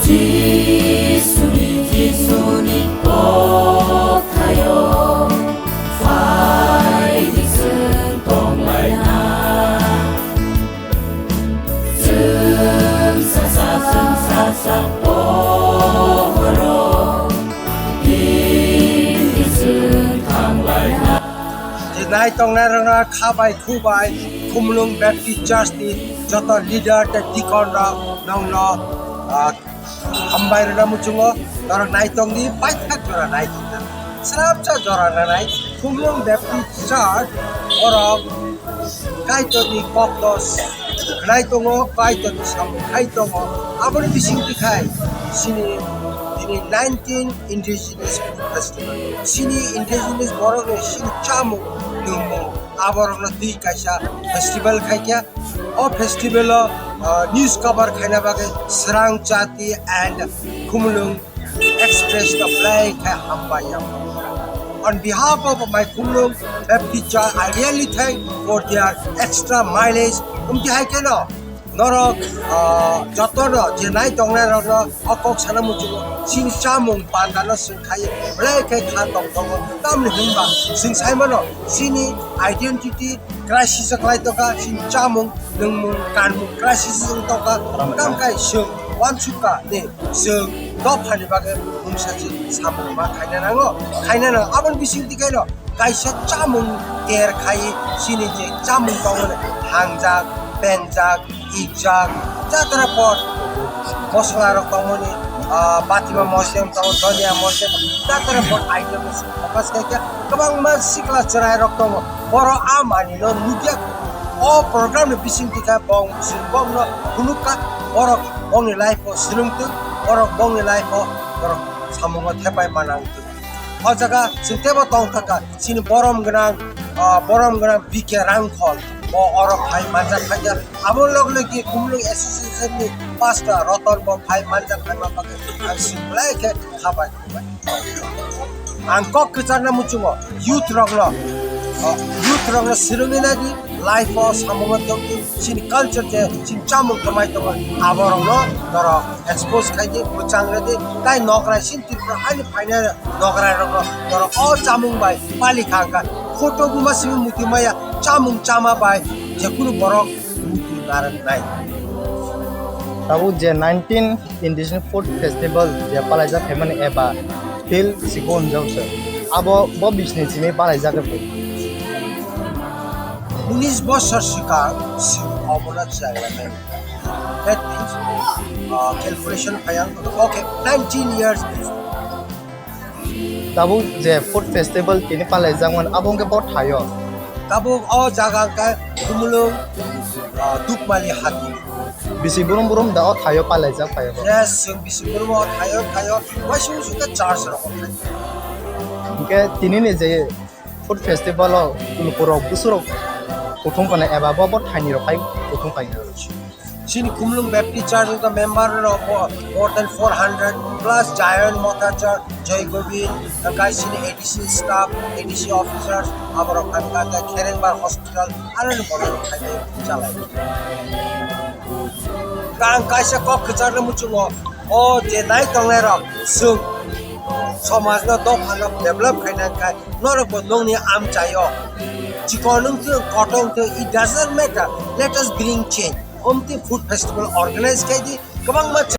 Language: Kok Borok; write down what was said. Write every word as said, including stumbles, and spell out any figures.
Jisuni, Jisuni kokthayo phaidi chwng tonglaina. Chwng sasa, chwng sasa pohoro, hindi chwng thanglaina. Je nai tongnai rokno kha bai khu bai Khumulwng Baptist Church ni joto leader tei deacon rok nongno, ah, hambai rwna muchungo, norok naitokni paithak jora naitokna. Srapsa jora nanai Khumulwng Baptist Church borok Kaitorni kokno khnai tongo, Kaitorni samung khai tongo. Aboni bisingtwi khai chini, chini nineteen Indigenous Food Festival. Chini indigenous borokni chini chamung nwngmung aborokno twi kaisa festival khaikha. O festival o, ah, news cover khaina bagwi Srang Jati and Khumulwng Express no belai khe hambai ya. On behalf of my Khumulwng Baptist Church, I really thank for their extra mileage. Umti hai keno norok, ah, jotono je nai tongnai rokno o kok sana muchungo chini chamung panda no swng khai belai khe kha tong tongo. Tamni hinba chwng sai mano chini identity crisis o klai tongkha, chini chamung nwngmung kanmung crisis wng tongkha. Tam kai chwng uansukha de chwng dophani bagwi mungsa se samung ma khaina nango, khaina nango. Aboni bisingtwi khaino kaisa chamung ter khai chini je chamung tongmani hangjak, pengjak, ikjak, jatra pot mosola rok tongmani, ah, batima mosdem tongo, donia mosdem, jatra pot item focus khaikha. Kwbangma sikla chwrai rok tongo, borok a manwino nukya. O program ni bisingtwi khe bong chwng bongno phunukha, borok bongni life o swrwngtwng, borok bongni life o borok samungo thepai manangtwng. O jaga chwng teibo tongthaka chini borom gwnang, ah, borom gwnang B K Rangkhol, bo oro phai manjak khaikha. Abo log logi Khumulwng Association ni pastor Roton bo phai manjak khaima bagwi ang swng belai khe khabai. Ang kok kwcharna muchungo youth rokno, ah, youth rokno swrwngwi nadi life o samungo tongdi chini culture je chini chamung kwmai tongo aborokno norok expose khaidi, mwchang rwdi, tai nokrai sin Tripura ani phainai nokrai rokno norok o chamung bai pali kha wngkha. Photo buma simi muti maya chamung chama bai jekunu borok muti narwknai. Tabuk je nineteen Indigenous Food Festival je palaijak phaimani eba Phil Siko hwnjak se. Abo bo bisni simi palaijak khe. Unis bosor swkang chwng obono chwrairoknai. That means, uh, calculation phai ang, okay, nineteen years before. Tabuk je food festival tini palaijak mano, abo hwnkhe bo thaio. Tabuk o jaga hwnkhe Khumulwng, uh, Dukmali hati. Bisi burum burum da o thaio palaijak phaio bo. Yes, chwng bisi burum o thaio, thaio, waisa waisa khe church rok o thai. Hwnkhe tini ni je food festival o lukurok busurok kuthum kona eba bo bo thaini rok phai kuthum khaina. Chini Khumulwng Baptist Church wngkha member rok bo more than four hundred plus Zion Motha Church, Joy Govind, wngkha chini A D C staff, A D C officers, aborok wngkha khe Kherengbar Hospital, aroni borok rok khainai chalai. Ang kaisa kok kwcharno muchungo, o je nai tongnai rok, chwng somajno dophano develop khaina khe norokbo nongni amchaio. Chikon wngthung, kotor wngthung, it doesn't matter. Let us bring change. Omtwi food festival organize khaidi, kwbangma